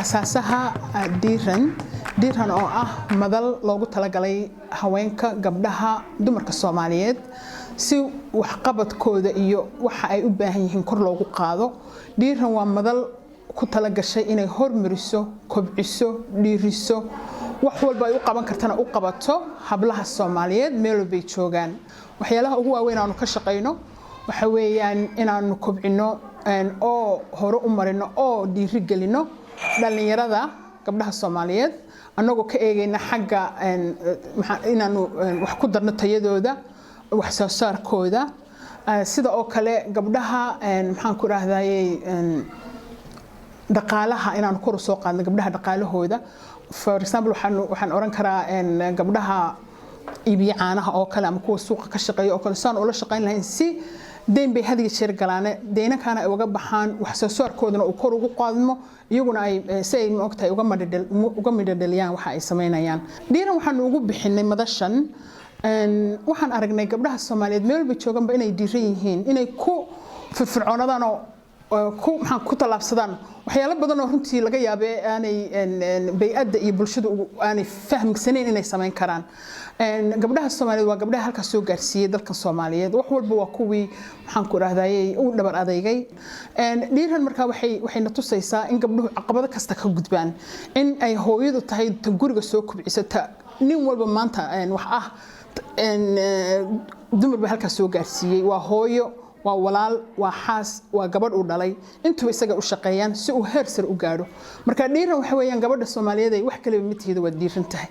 Asaasaha Dhiiran. Dhiiran oo ah madal loogu talagalay haweenka, gabdhaha, dumarka Soomaaliyeed si waxqabadkooda iyo waxa ay u baahan yihiin kor loogu qaado. Dhiiran waa madal ku talagashay inay hormariso, kobciso, dhiiriso, wax walba ay u qaban kartana u qabato hablaha Soomaaliyeed meel walbay joogaan. Waxyaalaha ugu waaweyn aanu ka shaqayno waxa weeyaan inaanu kobcino oo hore u marino oo dhiiri gelino dhallinyarada, gabdhaha Soomaaliyeed, annagoo ka eegayna xagga inaanu wax ku darno tayadooda, wax soo saarkooda. Sida oo kale gabdhaha, maxaan ku rahdaayey, dhaqaalaha inaanu kor u soo qaadno gabdhaha dhaqaalahooda. For example, waxaan oran karaa gabdhaha iibiya caanaha oo kale ama kuwa suuqa ka shaqeeya oo kale, saan ula shaqayn lahayn si deyn bay had iyo jeer galaane, deynankaana ay uga baxaan, wax soo saarkoodana uu kor ugu qaadmo, iyaguna ay si ay maogtahay uga midho dhaliyaan waxa ay samaynayaan. Dhiiran waxaanu ugu bixinay madashan, waxaan aragnay gabdhaha Soomaaliyeed meel walba jooganba inay dhiiran yihiin, inay ku firfircoonadaan oo ku maxaan ku tallaabsadaan waxyaalo badan oo runtii laga yaabee aanay bay-adda iyo bulshadu aanay fahmsanayn inay samayn karaan. Gabdhaha Soomaaliyeed waa gabdhaha halkaas soo gaarsiiyey dalkan Soomaaliyeed. Wax walba waa kuwii, maxaan ku dhahdaayey, u dhabar adeygay. Dhiiran markaa waxay na tusaysaa in gabdhuhu caqabado kasta ka gudbaan, in ay hooyadu tahay ta guriga soo kubcisa, ta nin walba maanta wax ah dumar ba halkaas soo gaarsiiyey. Waa hooyo, waa walaal, waa xaas, waa gabadh uu dhalay, intuba isaga u shaqeeyaan si uu heer sare u gaadho. Marka dhiiran waxa weeyaan gabadha Soomaaliyeed ay wax kaleba mid tihiida waad dhiiran tahay.